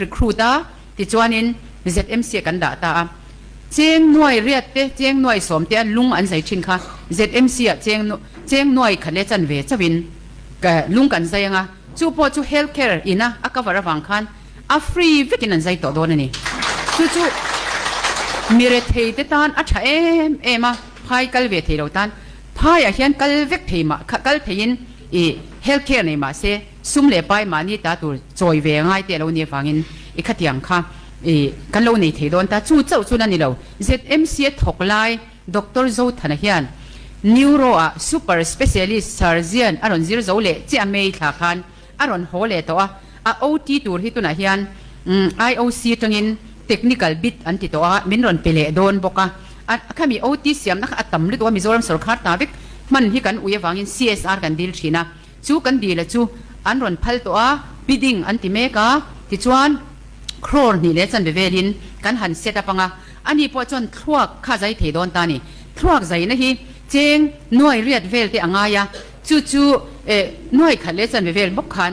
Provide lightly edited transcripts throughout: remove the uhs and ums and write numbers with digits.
Recruit a, tichuanin ZMC ah kan dah ta a. Cheng nuai riat te, cheng nuai sawm te a lung an zai thin kha ZMC ah cheng cheng nuai khat leh chan ve chauhin lung kan zai anga, chu pawh chu health care ina a cover avang khan a free vekin an zai tawh dawn a ni. Chu chu mi rethei te tan a tha em em a, phai kal ve thei lo tan phaiah hian kal vek thei mah kal theiin i health care nei mah se, Sum leh pai mahni ta tur chawi ve ngai te a lo nih avangin i khatiang kha i kan lo nei thei dawn ta. Chu chauh chu la ni lo. ZMC a thawk lai Doctor Zothana hian Neuro ah Super Specialist Surgeon a rawn zir zo leh chiah May thla khan a rawn haw leh tawh a. A OT tur hi tunah hian IOC atangin Technical bid an ti tawh a, min rawn pe leh dawn bawk a. A khami OT siamna kha a tam lutuk a, Mizoram sawrkar ta vek hman hi kan ui avangin CSR kan dil thin a. Chu kan dila chu an rawn phal tawh a, bidding an ti mek a, tichuan crore hnih leh chanve velin kan han set up ang a, ani pawh chuan thluak kha zai thei dawn ta a ni. Thluak zaina hi cheng nuai riat vel te a ngai a, chu chu eh nuai khat leh chanve vel bawk khan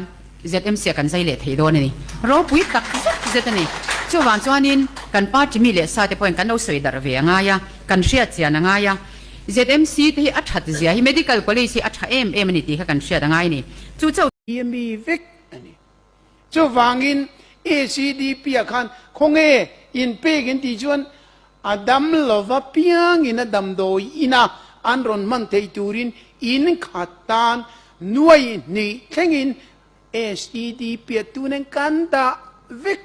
ZMC ah kan zai leh thei dawn a ni. Ropui tak zet zet a ni. Chuvang chuanin kan party mi leh sa te pawhin kan lo sawi darh ve a ngai a, kan hriat chian a ngai a. ZMC te hi a that zia hi Medical College hi a tha em em a ni tih kha kan hriat a ngai a ni. Chu chauh. Hi mi vek a ni. Chuvangin ACDP ah khan khawnge inpek in tih chuan a dam lova piangin a damdawi ina an rawn hman theih turin in khat tan nuai hnih thlengin SEDP ah tunen kan dah vek.